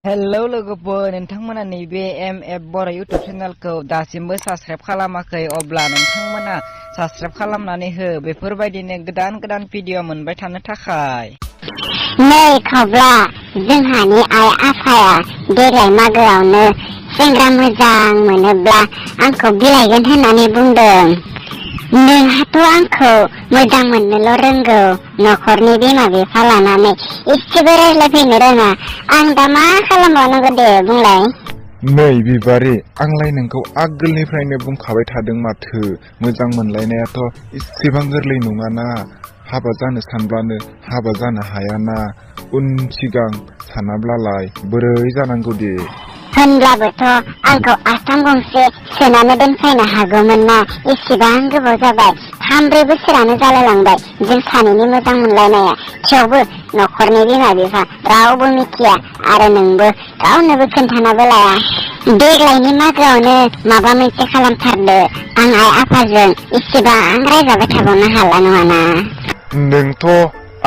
Hello लोगोफोर नोंथांमोना नैबे एमएफ बर' इउट्युब चेनेलखौ दासिमबो साबस्क्राइब खालामाखै अब्ला नोंथांमोना साबस्क्राइब खालामनानै हो बेफोरबायदिनो गोदान भिडिअ मोनबाय थानो थाखाय। नै खावब्ला जोंहानि आइ आफाया देग्लाय मागोआवनो सेंग्रा मोजां मोनोब्ला आंखौ बिलाइगोन होननानै बुंदों। नोंहाथ' आंखौ मोजां मोननोल' रोंगौ, न'खरनि बिमा बिफा लानानै एसेबो रायज्लायफैनो रोङा। आं दा मा खालामबावनांगौ दे बुंलाय? नै बिबारि, आंलाय नोंखौ आगोलनिफ्रायनो बुंखाबाय थादों माथो, मोजां मोनलायनायाथ' एसेबां गोरलै नङाना। हाबा जानो सानब्लानो हाबा जानो हायाना, उन सिगां सानाब्लालाय बोरै जानांगौ दे। होनब्लाबोथ' आंखौ आसाम गंसे सोनानै दोनफैनो हागौमोन ना। एसेबां गोबाव जाबाय, 3-4 बोसोरानो जालायलांबाय जों सानैनि मोजां मोनलायनाया। थेवबो न'खरनि बिमा बिफा रावबो मिथिया आरो नोंबो रावनोबो खोन्थानाबो लाया। देग्लायनि मागोआवनो माबा मोनसे खालामथारदो। आं आइ आफाजों एसेबां रायजाबाय थाबावनो हाला नङाना। नोंथ'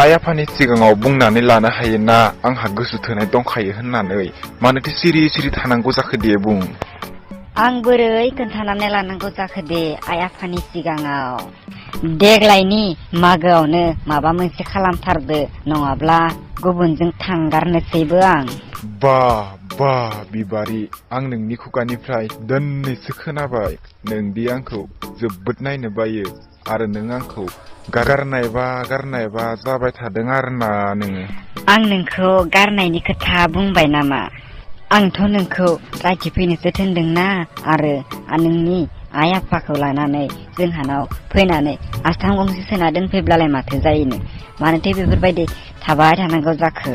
आइ आफानि सिगाङाव बुंनानै लानो हायोना आंहा गोसो थोनाय दंखायो होननानै, मानोथो सिरि थानांगौ जाखो दे बुं। आं बोरै खोन्थानानै लानांगौ जाखो दे आइ आफानि सिगाङाव? देग्लायनि मागोआवनो माबा मोनसे खालामथारदो, नङाब्ला गुबुनजों थांगारनोसैबो आं। बा बिबारि, आं नोंनि खुगानिफ्राय दोननैसो खोनाबाय नोंदि आंखौ जोबोद नायनो बायो आरो नों आंखौ गारनायबा जाबाय थादों आरोना नोङो। आं नोंखौ गारनायनि खोथा बुंबाय नामा? आंथ' नोंखौ रायथि फैनोसो थिनदोंना, आरो नोंनि आइ आफाखौ लानानै जोंहानाव फैनानै आस्थाम गंसे सोना दोनफैब्लालाय माथो जायोनो? मानोथो बेफोरबायदि थाबाय थानांगौ जाखो?